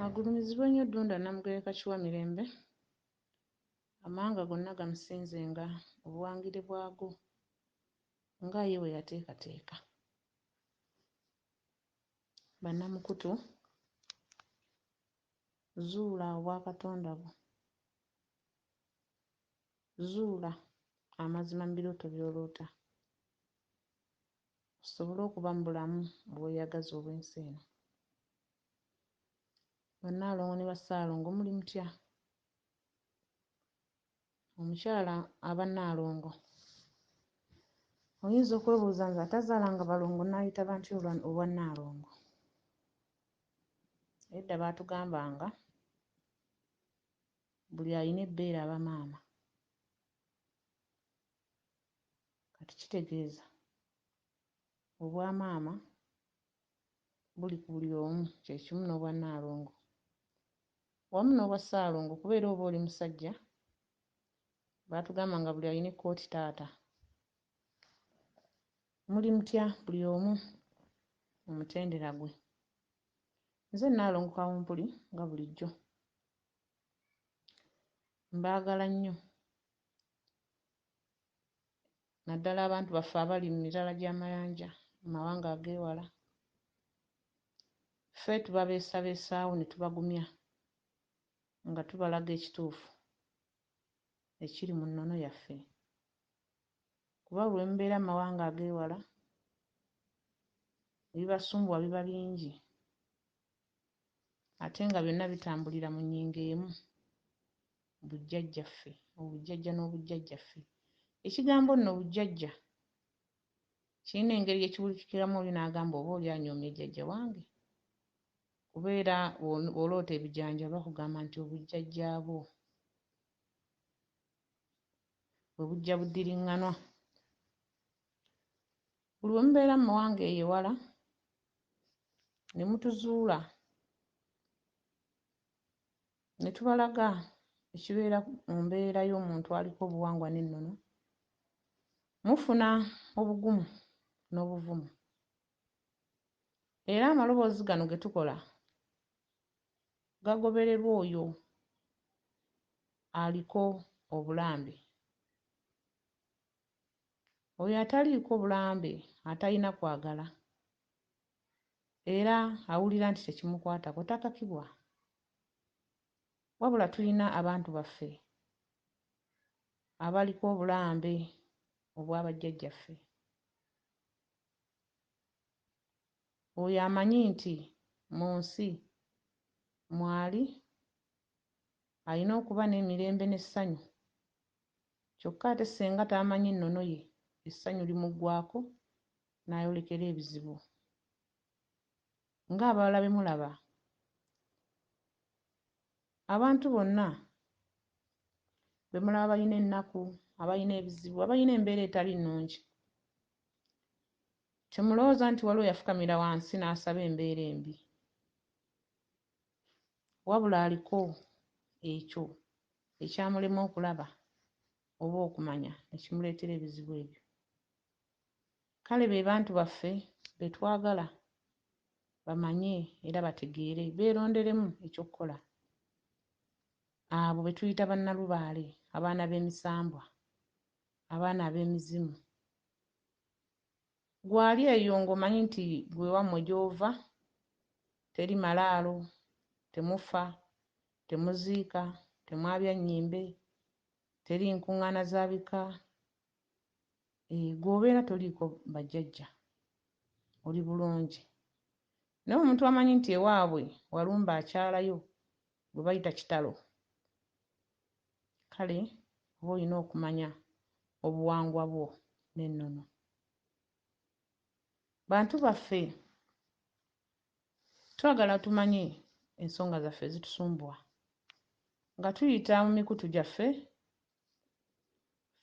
Agulumizibwe nnyo Ddunda Nnamugereka Kiwamirembe, amawanga gonna gamusinzenga obuwangire bwago nga ye bwe yateekateeka. Bannamukutu, zuula Obwakatonda bwo, zuula amazima mu birooto by'oloota osobole okuba mu bulamu obweyagaza obw'ensi eno. Bannaalongo ne Bassaalongo muli mutya? Omukyala aba Nnaalongo. Oyinza okwebuuza nze atazaalanga balongo nnaayitaba ntya obwannaalongo? Edda baatugambanga buli alina ebbeere aba maama. Kati kitegeeza obwamaama buli ku buli omu kye kimu n'obwannaalongo wamu n'obwa Ssaalongo kuba era oba oli musajja baatugamba nga buli alina ekkooti taata. Muli mutya buli omu mu mutendera gwe? Nze Nnaalongo Kawumpuli nga bulijjo. Mbaagala nnyo naddala abantu baffe abali mu mitala gy'amayanja mu mawanga ag'ewala. Ffe tubabeesabeesaawo ne tubagumya nga tubalaga ekituufu ekiri mu nnono yaffe. Kuba bwe mubeera mu mawanga ag'ewala ebibasumbuwa biba bingi ate nga byonna bitambulira mu nnyingo emu, bujjajjaffe, obujjajja n'obujjajjaffe. Ekigambo nno bujjajja kirina engeri gye kiwulikikiramu oli n'agamba oba oli anyoomye jjajja wange. Kuba era bw'oloota ebijanjaalo bakugamba nti obujjajja bwo bwe bujja buddiriŋŋanwa. Buli we mubeera mu mawanga eyo ewala ne mutuzuula ne tubalaga ekibeera mu mbeera y'omuntu aliko obuwangwa n'ennono, mufuna obugumu n'obuvumu. Era amaloboozi gano ge tukola gagobererwa oyo aliko obulambe. Oyo ataliiko bulambe atalina kwagala era awulira nti tekimukwatako takakibwa. Wabula tulina abantu baffe abaliko obulambe obwa bajjajjaffe. Oyo amanyi nti mu nsi mwali alina okuba n'emirembe n'essanyu kyokka ate ssinga tamanyi nnono ye essanyu limuggwaako n'ayolekera ebizibu ng'abalala be mulaba. Abantu bonna be mulaba balina ennaku, abalina ebizibu, abalina embeera etali nnungi, temulowooza nti waliwo eyafukamira wansi n'asaba embeera embi. Wabula aliko ekyo ekyamulema okulaba oba okumanya ne kimuleetera ebizibu ebyo. Kale be bantu baffe be twagala bamanye era bategeere beeronderemu eky'okukola. Abo be tuyita bannalubaale, abaana b'emisambwa, abaana ab'emizimu. Ggwe ali eyo ng'omanyi nti ggwe ewammwe gy'ova teri malaalo, temufa, temuziika, temwabya nnyimbe, teri nkuŋŋaana za bika, ggwe obeera toliiko bajjajja, oli bulungi. Naye omuntu amanyi nti ewaabwe walumbe akyalayo gwe bayita kitalo, kale oba olina okumanya obuwangwa bwo n'ennono. Bantu baffe twagala tumanye ensonga zaffe ezitusumbuwa nga tuyita mu mikutu gyaffe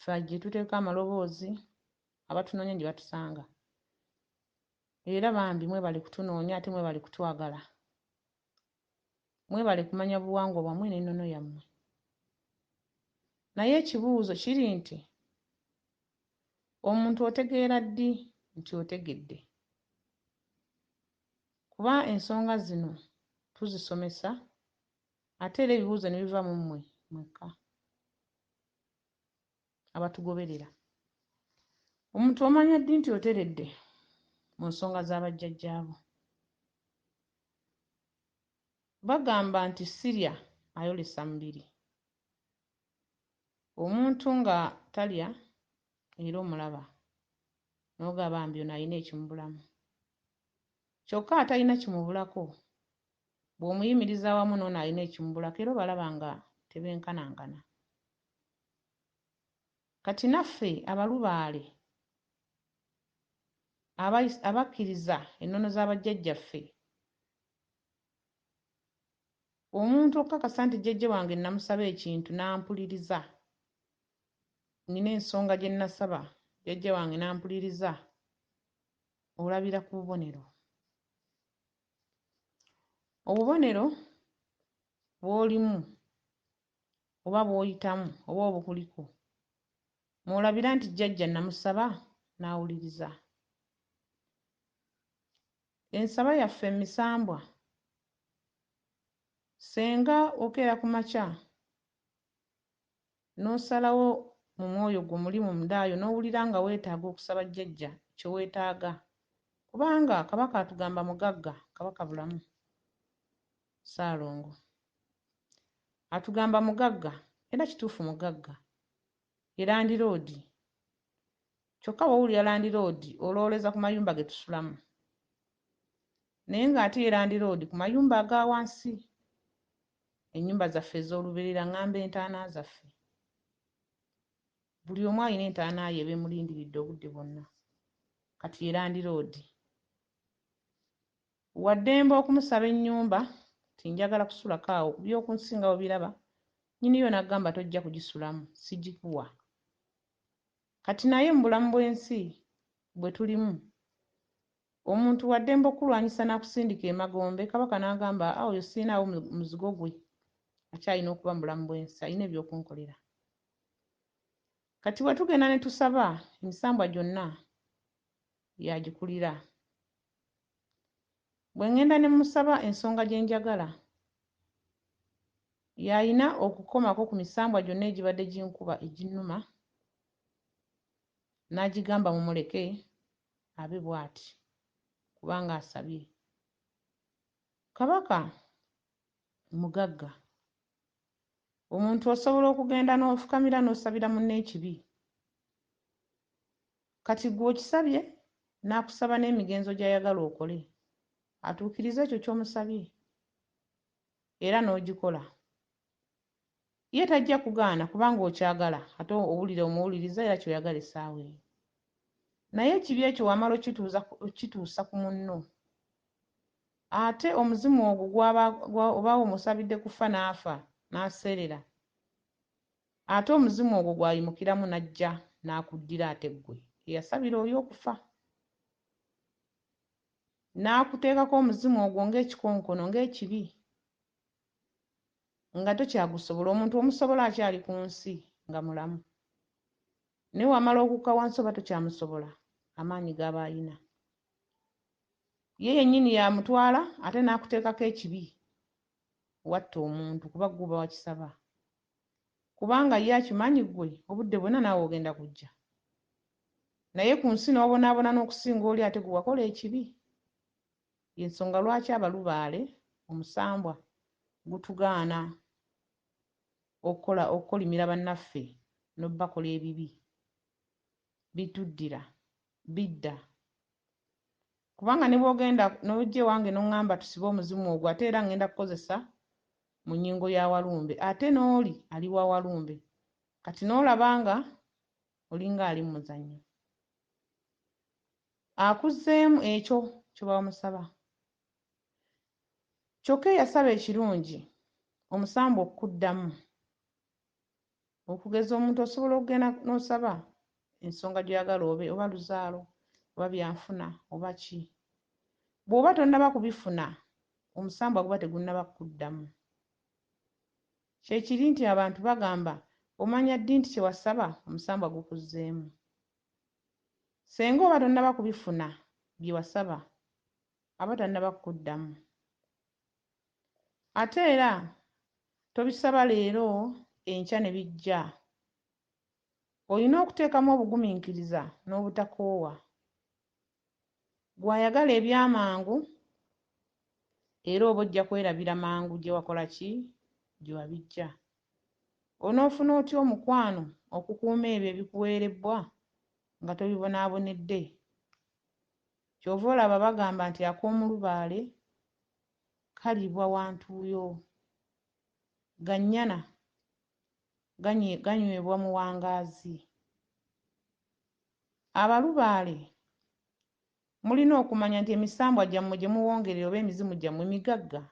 ffe gye tuteeka amaloboozi abatunoonya gye batusanga. Era bambi mwebale kutunoonya ate mwebale kutwagala. Mwebale kumanya buwangwa bwammwe n'ennono yammwe. Naye ekibuuzo kiri nti omuntu otegeera ddi nti otegedde? Kuba ensonga zino Tuzisomesa ate era ebibuuzo ne biva mu mmwe mwekka abatugoberera. Omuntu omanya ddi nti oteredde mu nsonga za bajjajjaabo? Bagamba nti sirya ayolesa mubiri. Omuntu nga talya era omulaba n'ogamba bambi ono alina ekimubulamu. Kyokka atalina kimubulako bw'omuyimiriza awamu n'ono alina ekimubulako era obalaba nga tebenkanankana. Kati naffe abalubaale abakkiriza ennono za bajjajjaffe, omuntu okukakasa nti jjajja wange namusaba ekintu n'ampuliriza, nnina ensonga gye nnasaba jjajja wange n'ampuliriza, olabira ku bubonero. Obubonero bw'olimu oba bw'oyitamu oba obukuliko mw'olabira nti jjajja namusaba n'awuliriza. Ensaba yaffe mu misambwa, ssenga okeera ku makya n'osalawo mu mwoyo gwo muli mundaayo n'owulira nga weetaaga okusaba jjajja kye weetaaga, kubanga Kabaka atugamba mugagga, Kabaka Bulamu Ssaalongo atugamba mugagga era kituufu mugagga, ye landiroodi. Kyokka bw'owulira landiroodi olowooleza ku mayumba ge tusulamu, naye ng'ate ye landiroodi ku mayumba aga wansi, ennyumba zaffe ez'olubeerera, ŋŋamba entaana zaffe. Buli omu alina entaana ye eba emulindiridde obudde bwonna. Kati ye landiroodi. Wa ddembe okumusaba ennyumba nti njagala kusulako awo, ku by'oku nsi nga bw'obiraba, nnyiniyo n'agamba tojja kugisulamu, sigikuwa. Kati naye mu bulamu bw'ensi bwe tulimu, omuntu wa ddembe okukulwanyisa n'akusindika emagombe, Kabaka n'agamba aa oyo sirinaawo muzigo gwe, akyalina okuba mu bulamu bw'ensi, alina eby'okunkolera. Kati bwe tugenda ne tusaba, emisambwa gyonna y'agikulira. Bwe ŋŋenda ne mmusaba ensonga gye njagala, y'alina okukomako ku misambwa gyonna egibadde ginkuba eginnuma, n'agigamba mumuleke abe bw'ati kubanga asabye. Kabaka mugagga. Omuntu osobola okugenda n'ofukamira n'osabira munno ekibi. Kati ggwe okisabye n'akusaba n'emigenzo gy'ayagala okole atuukirize ekyo ky'omusabye era n'ogikola. Ye tajja kugaana kubanga okyagala ate owulira omuwuliriza era ky'oyagala essaawa eyo. Naye ekibi ekyo wamala okituusa ku munno, ate omuzimu ogwo gw'aba oba omusabidde kufa n'afa n'aseerera, ate omuzimu ogwo gw'ayimukiramu n'ajja n'akuddira ate ggwe eyasabira oli okufa. N'akuteekako omuzimu ogwo ng'ekikonkono, ng'ekibi, nga tokyagusobola. Omuntu omusobola akyali ku nsi nga mulamu, naye wamala okukka wansi oba tokyamusobola, amaanyi g'aba alina. Ye yennyini y'amutwala ate n'akuteekako ekibi, watta omuntu kuba ggwe oba wakisaba. Kubanga ye akimanyi ggwe obudde bwonna naawe ogenda kujja. Naye ku nsi n'obonaabona n'okusinga oli ate gwe wakola ekibi. Y'ensonga lwaki abalubaale omusambwa gutugaana okukola okukolimira bannaffe n'obakola ebibi. Bituddira, bidda. Kubanga ne bw'ogenda n'ojja ewange n'oŋŋamba tusibe omuzimu ogwo ate era ŋŋenda kukozesa mu nnyingo ya Walumbe ate n'oli ali wa Walumbe. Kati n'olaba nga olinga ali mu muzannyo. Akuzzeemu ekyo ky'oba wamusaba. Kyokka eyasaba ekirungi omusambwa okukuddamu. Okugeza omuntu osobola okugenda n'osaba ensonga gy'oyagala obe oba luzaalo oba byanfuna oba ki. Bw'oba tonnaba kubifuna omusambwa guba tegunnaba kukuddamu. Kye kiri nti abantu bagamba omanya ddi nti kye wasaba omusambwa gukuzzeemu. Ssenga oba tonnaba kubifuna bye wasaba aba tannaba kukuddamu. Ate era tobisaba leero enkya ne bijja. Olina okuteekamu obugumiikiriza n'obutakoowa. Ggwe ayagala eby'amangu era oba ojja kwerabira mangu gye wakola ki? Gye wabiggya. Onoofuna otya omukwano okukuuma ebyo ebikuweerebbwa nga tobibonaabonedde? Ky'ova olaba bagamba nti ak'omulubaale kaliibwa wa ntuuyo, ga nnyana ganywebwa muwangaazi. Abalubaale mulina okumanya nti emisambwa gyammwe gye muwongerera oba emizimu gyammwe migagga.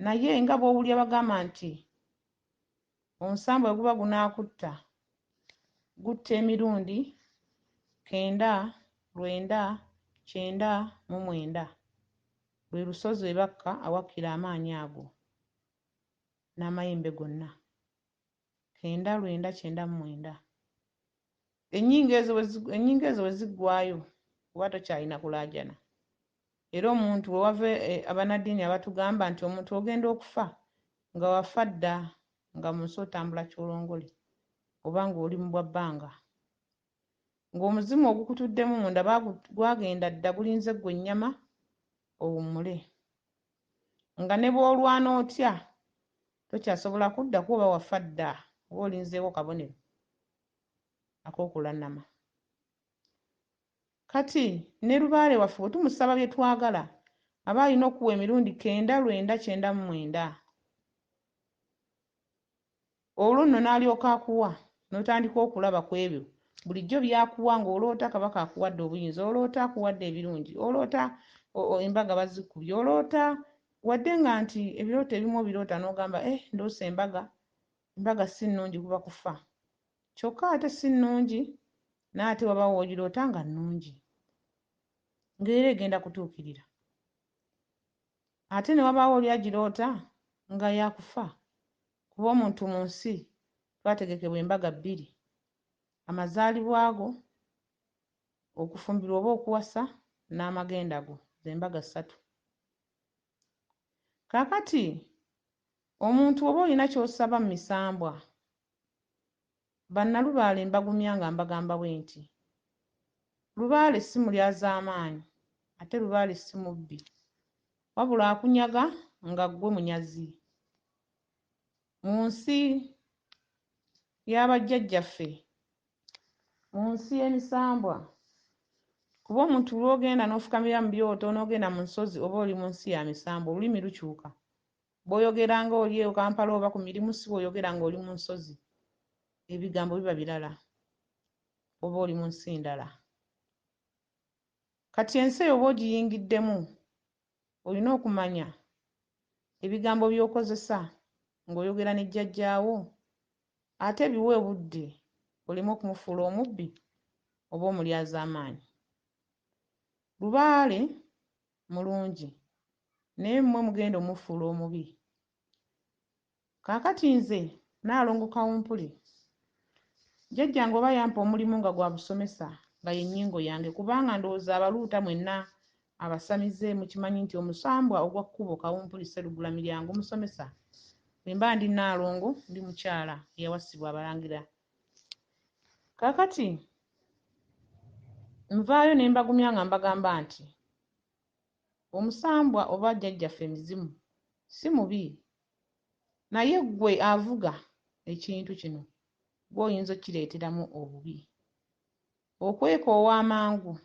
Naye nga bw'owulira bagamba nti omusambwa bwe guba gunaakutta gutta emirundi kenda, lwenda, kyenda mu mwenda. Lwe lusozi lwe bakka awakkira amaanyi ago n'amayembe gonna. Kenda, lwenda, kyenda mu mwenda. Ennyingo ezo ennyingo ezo bwe ziggwaayo oba tokyalina kulaajana. Era omuntu we wava abannaddiini abatugamba nti omuntu ogenda okufa nga wafa dda nga mu nsi otambula kyolongole oba ng'oli mu bwa bbanga. Ng'omuzimu ogukutuddemu munda gwagenda dda gulinze ggwe ennyama owummule. Nga ne bw'olwana otya tokyasobola kudda kuba oba wafa dda oba olinzeeko kabonero ak'okulannama. Kati ne lubaale waffe bwe tumusaba bye twagala aba alina okuwa emirundi kenda, lwenda, kyenda mu mwenda. Olwo nno n'alyoka akuwa n'otandika okulaba ku ebyo bulijjo by'akuwa ng'oloota Kabaka akuwadde obuyinza, oloota akuwadde ebirungi, oloota embaga bazikubye, oloota wadde nga nti ebirooto ebimu obiroota n'ogamba eh ndoose embaga, embaga si nnungi kuba kufa. Kyokka ate si nnungi naye ate wabaawo w'ogiroota nga nnungi ng'era egenda kutuukirira. Ate ne wabaawo oli agiroota nga ya kufa kuba omuntu mu nsi twategekebwa embaga bbiri, amazaalibwa go, okufumbirwa oba okuwasa n'amagenda go, ze mbaga ssatu. Kaakati omuntu oba olina ky'osaba mu misambwa, bannalubaale mbagumya nga mbagamba bwe nti, Lubaale si mulyazaamaanyi ate lubaale si mubbi, wabula akunyaga nga ggwe munyazi. Mu nsi ya bajjajjaffe, mu nsi y'emisambwa, kuba omuntu lw'ogenda n'ofukamira mu byoto n'ogenda mu nsozi oba oli mu nsi ya misambwa, olulimi lukyuka. Bw'oyogera ng'oli eyo Kampala oba ku mirimu si bw'oyogera ng'oli mu nsozi, ebigambo biba birala oba oli mu nsi ndala. Kati ensi eyo oba ogiyingiddemu olina okumanya ebigambo by'okozesa ng'oyogera ne jjajjaawo ate biwe obudde oleme okumufuula omubbi oba omulyazaamaanyi. Lubaale mulungi naye mmwe mugenda omufuula omubi. Kaakati nze Nnaalongo Kawumpuli, jjajjange oba yampa omulimu nga gwa busomesa nga ye nnyingo yange kubanga ndowooza Abaluuta mwenna abasamize mukimanyi nti omusambwa ogwa Kkubo Kawumpuli Sserugula Miryango musomesa. Bwe mba ndi Nnaalongo ndi mukyala eyawasibwa Abalangira. Kaakati nvaayo ne mbagumya nga mbagamba nti omusambwa oba jjajjaffe emizimu si mubi naye ggwe avuga ekintu kino ggwe oyinza okukireeteramu obubi. Okwekoowa amangu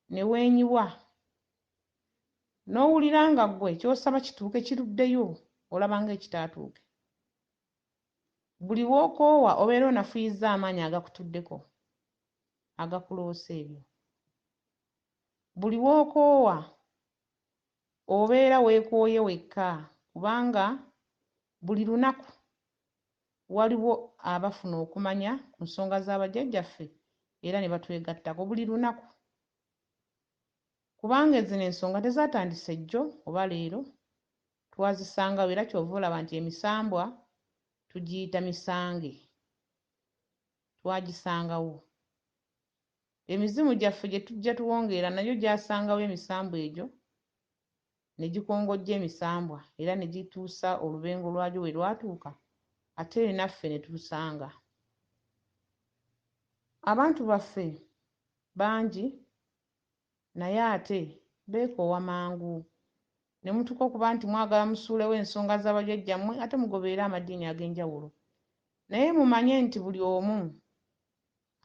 ne weenyiwa n'owulira nga ggwe ky'osaba kituuke kiruddeyo olaba ng'ekitaatuuke. Buli lw'okoowa obeera onafuyizza amaanyi agakutuddeko agakuloosa ebyo. Buli lw'okoowa obeera weekooye wekka kubanga buli lunaku waliwo abafuna okumanya ku nsonga za bajjajjaffe era ne batwegattako buli lunaku. Kubanga zino ensonga tezaatandise jjo oba leero, twazisangawo era ky'ova olaba nti emisambwa tugiyita misange, twagisangawo. Emizimu gyaffe gye tujja tuwongeera nagyo gyasangawo emisambwa egyo ne gikongojja emisambwa era ne gituusa olubengo lwagyo we lwatuuka, ate naffe ne tulusanga. Abantu baffe bangi naye ate beekoowa mangu ne mutuuka okuba nti mwagala musuulewo ensonga za bajjajjammwe ate mugoberere amadiini ag'enjawulo. Naye mumanye nti buli omu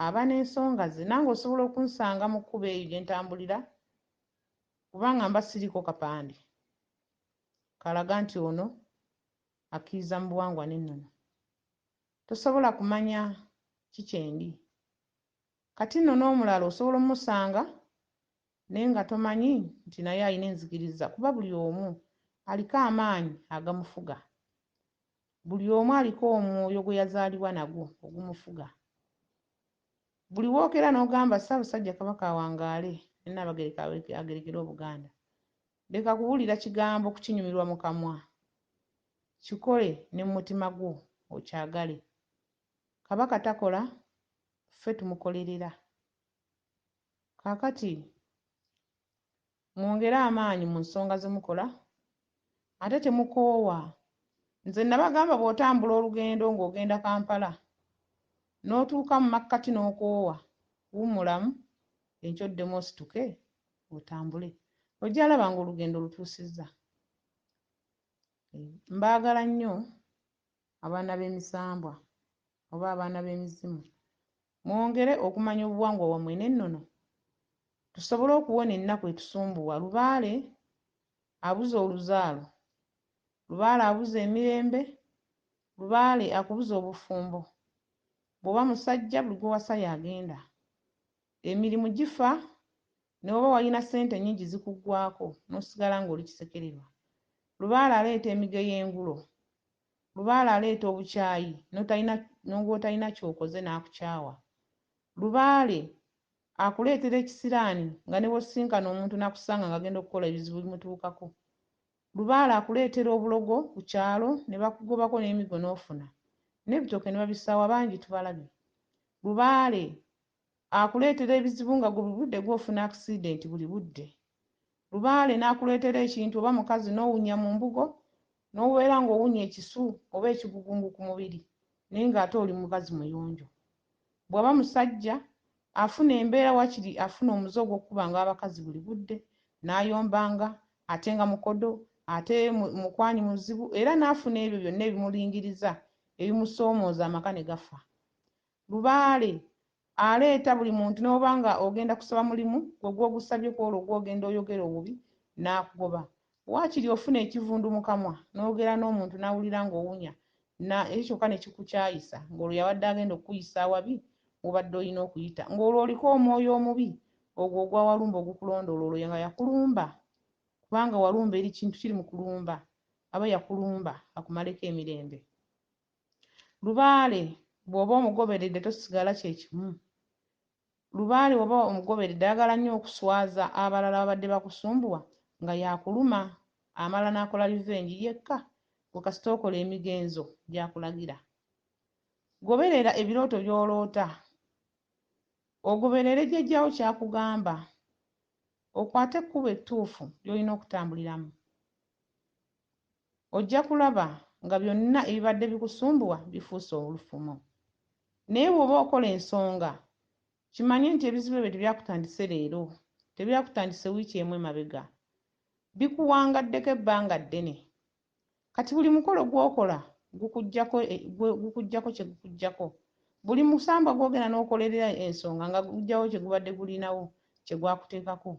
aba n'ensonga ze. Nange osobola okunsanga mu kkubo eyo gye ntambulira kubanga mba siriiko kapande kalaga nti ono akkiriza mu buwangwa n'ennono. Tosobola kumanya ki kyendi. Kati nno n'omulala osobola omusanga naye nga tomanyi nti naye alina enzikiriza kuba buli omu aliko amaanyi agamufuga. Buli omu aliko omwoyo gwe yazaalibwa nagwo ogumufuga. Buli w'okeera n'ogamba Ssaabasajja Kabaka awangaale ne Nnaabagereka agerekere Obuganda, leka kuwulira kigambo kukinyumirwa mu kamwa, kikole ne mu mutima gwo okyagale. Kabaka takola, ffe tumukolerera. Kaakati mwongere amaanyi mu nsonga ze mukola ate temukoowa. Nze nabagamba bw'otambula olugendo ng'ogenda Kampala n'otuuka mu makkati n'okoowa, wummulamu enkya oddemu osituke otambule. Ojja laba ng'olugendo olutuusizza. Mbaagala nnyo abaana b'emisambwa oba abaana b'emizimu. Mwongere okumanya obuwangwa bwammwe n'ennono tusobole okuwona ennaku etusumbuwa. Lubaale abuza oluzaalo, lubaale abuza emirembe, lubaale akubuza obufumbo. Bw'oba musajja buli gw'owasa y'agenda. Emirimu gifa ne bw'oba walina ssente nnyingi zikuggwaako n'osigala ng'oli kisekererwa. Lubaale aleeta emigeyengulo, lubaale aleeta obukyayi n'ogw'otalina ky'okoze n'akukyawa. Lubaale akuleetera ekisiraani nga ne bw'osisinkana omuntu n'akusanga ng'agenda okukola ebizibu bimutuukako. Lubaale akuleetera obulogo ku kyalo ne bakugobako n'emiggo n'ofuna, n'ebitooke ne babisaawa bangi tubalabye. Lubaale akuleetera ebizibu nga gwe buli budde gw'ofuna accident buli budde. Lubaale n'akuleetera ekintu oba mukazi n'owunya mu mbugo n'obeera ng'owunya ekisu oba ekigugungu ku mubiri naye ng'ate oli mukazi muyonjo. Bw'aba musajja afuna embeera wakiri afuna omuze ogw'okukubanga abakazi buli budde n'ayombanga ate nga mukodo ate mukwanyi muzibu era n'afuna ebyo byonna ebimulingiriza ebimusoomooza amaka ne gafa. Lubaale aleeta buli muntu n'oba nga ogenda kusaba mulimu gwe gw'ogusabye ku olwo gw'ogenda oyogera obubi n'akugoba. Waakiri ofuna ekivundu mu kamwa n'ogera n'omuntu n'awulira ng'owunya ekyo kyokka ne kikukyayisa ng'olwo yabadde agenda okukuyisa awabi w'obadde olina okuyita ng'olwo oliko omwoyo omubi ogwo ogwa walumba ogukulondoola olwo nga yakulumba kubanga walumba eri kintu kiri mu kulumba aba yakulumba akumaleko emirembe. Lubaale bw'oba omugoberedde tosigala kye kimu. Lubaale bw'oba omugoberedde ayagala nnyo okuswaza abalala ababadde bakusumbuwa nga y'akuluma amala n'akola revenge yekka gwe kasita okola emigenzo gy'akulagira. Goberera ebirooto by'oloota, ogoberere jjajjaawo ky'akugamba, okwate ekkubo ettuufu ly'olina okutambuliramu. Ojja kulaba nga byonna ebibadde bikusumbuwa bifuuse olufumo. Naye bw'oba okola ensonga, kimanye nti ebizibu ebyo tebyakutandise leero, tebyakutandise wiiki emu emabega, bikuwangaddeko ebbanga ddene. Kati buli mukolo gw'okola gukuggyako kye gukuggyako. Buli musambwa gw'ogenda n'okolerera ensonga nga guggyawo kye gubadde gulinawo kye gwakuteekako.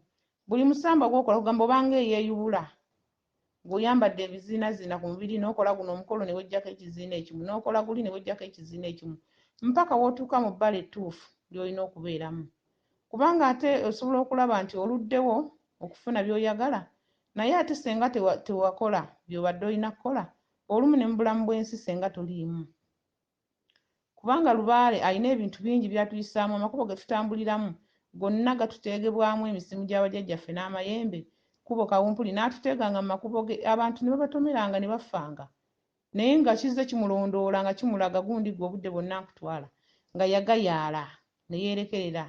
Buli musambwa gw'okola kugamba obanga eyeeyubula ng'oyambadde ebiziinaziina ku mubiri n'okola guno omukolo ne weggyako ekiziina ekimu n'okola guli ne weggyako ekiziina ekimu mpaka w'otuuka mu bbala ettuufu ly'olina okubeeramu. Kubanga ate osobola okulaba nti oluddewo okufuna by'oyagala naye ate senga tewakola by'obadde olina kukola olumu ne mu bulamu bw'ensi senga toliimu. Kubanga Lubaale alina ebintu bingi by'atuyisaamu, amakubo ge tutambuliramu gonna gatuteegebwamu emisimu gya bajjajjaffe n'amayembe, kkubo kawumpuli n'atuteeganga mu makubo ge abantu ne babatomeranga ne bafanga naye nga kizze kimulondoola nga kimulaga gundi gwe obudde bwonna nkutwala nga yagayaala ne yeerekerera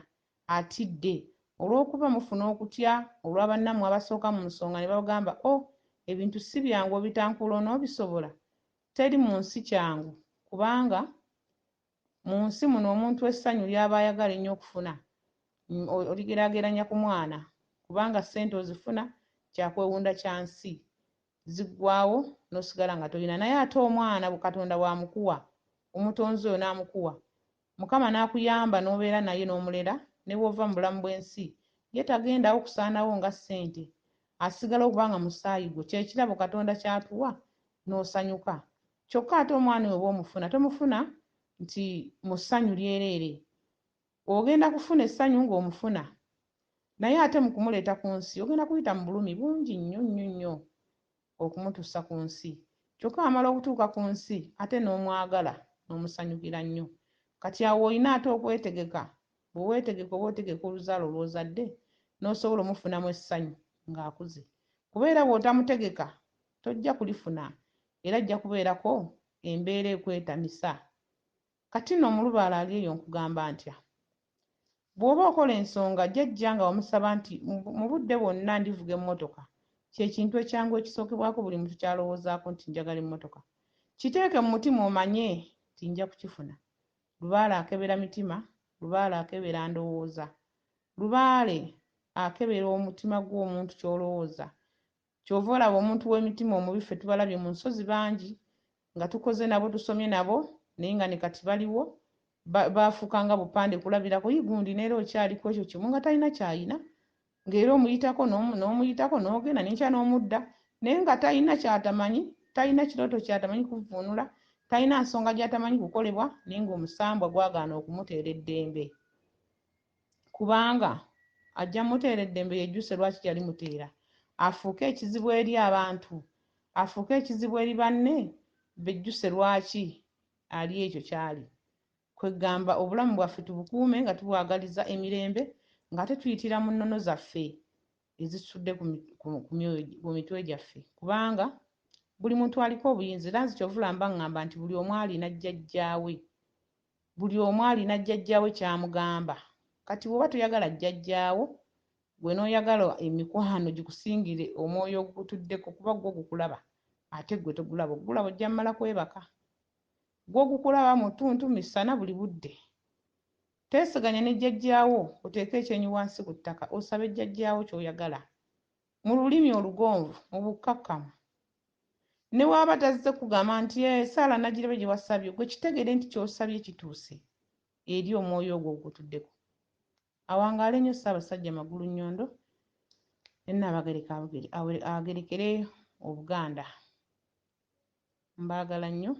atidde olw'okuba mufuna okutya olwa bannammwe abasooka mu nsonga ne babagamba o oh, Ebintu si byangu obitankula onoobisobola? Teri mu nsi kyangu kubanga mu nsi muno omuntu essanyu ly'aba ayagala ennyo okufuna oligeraageranya ku mwana kubanga ssente ozifuna kyakwewunda kya nsi ziggwaawo n'osigala nga tolina naye ate omwana Katonda bw'amukuwa omutonzi oyo n'amukuwa Mukama n'akuyamba n'obeera naye n'omulera ne bw'ova mu bulamu bw'ensi ye tagendawo kusaanawo nga ssente asigala okuba nga musaayi gwo kye kirabo Katonda ky'atuwa n'osanyuka kyokka ate omwana oyo bw'omufuna tomufuna nti mu ssanyu lyereere ogenda kufuna essanyu ng'omufuna naye ate mu kumuleeta ku nsi ogenda kuyita mu bulumi bungi nnyo nnyo nnyo okumutuusa ku nsi kyokka amala okutuuka ku nsi ate n'omwagala n'omusanyukira nnyo kati awo olina ate okwetegeka bwe weetegeka oba otegeka oluzaalo lw'ozadde n'osobola omufunamu essanyu ng'akuze kuba era bw'otamutegeka tojja kulifuna era ajja kubeerako embeera ekwetamisa. Kati nno omulubaale ali eyo nkugamba ntya? Bw'oba okola ensonga jjajja nga wamusaba nti mu budde bwonna ndivuga emmotoka kye kintu ekyangu ekisookebwako buli muntu ky'alowoozaako nti njagala emmotoka. Kiteeke mu mutima omanye nti nja kukifuna. Lubaale akebera mitima, lubaale akebera ndowooza. Lubaale akebera omutima gw'omuntu ky'olowooza. Ky'ova olaba omuntu w'emitima omubi ffe tubalabye mu nsozi bangi nga tukoze nabo tusomye nabo naye nga ne kati baliwo baafuuka nga bupande kulabirako yi gundi neera okyali ku ekyo kimu nga talina ky'alina ng'era omuyitako n'omuyitako n'ogenda n'enkya n'omudda naye nga talina ky'atamanyi talina kirooto ky'atamanyi kuvvuunula talina nsonga gy'atamanyi kukolebwa naye ng'omusambwa gwagaana okumuteera eddembe kubanga ajja muteera eddembe yejjuse lwaki yali muteera afuuke ekizibu eri abantu afuuke ekizibu eri banne bejjuse lwaki ali ekyo kyali. Kweggamba obulamu bwaffe tubukuume nga tubwagaliza emirembe ng'ate tuyitira mu nnono zaffe ezisudde ku mitwe gyaffe kubanga buli muntu aliko obuyinza era nze kyova olaba mba ŋŋamba nti buli omu alina jjajjaawe buli omu alina jjajjaawe ky'amugamba kati bw'oba toyagala jjajjaawo gwe n'oyagala emikwano gikusingire omwoyo ogukutuddeko kuba gwo gukulaba ate gwe togulaba ogulaba ojja mmala kwebaka gwo gukulaba mu ttuntu misana buli budde. Teeseganya ne jjajjaawo oteeke ekyenyi wansi ku ttaka osabe jjajjaawo ky'oyagala mu lulimi olugonvu mu bukkakkamu. Ne bw'aba tazze kugamba nti essaala nagirabye gye wasabye gwe kitegeere nti ky'osabye kituuse eri omwoyo ogwo ogukutuddeko. Awangaale nnyo Ssaabasajja Magulunnyondo ne Nnaabagereka agerekere Obuganda. Mbaagala nnyo.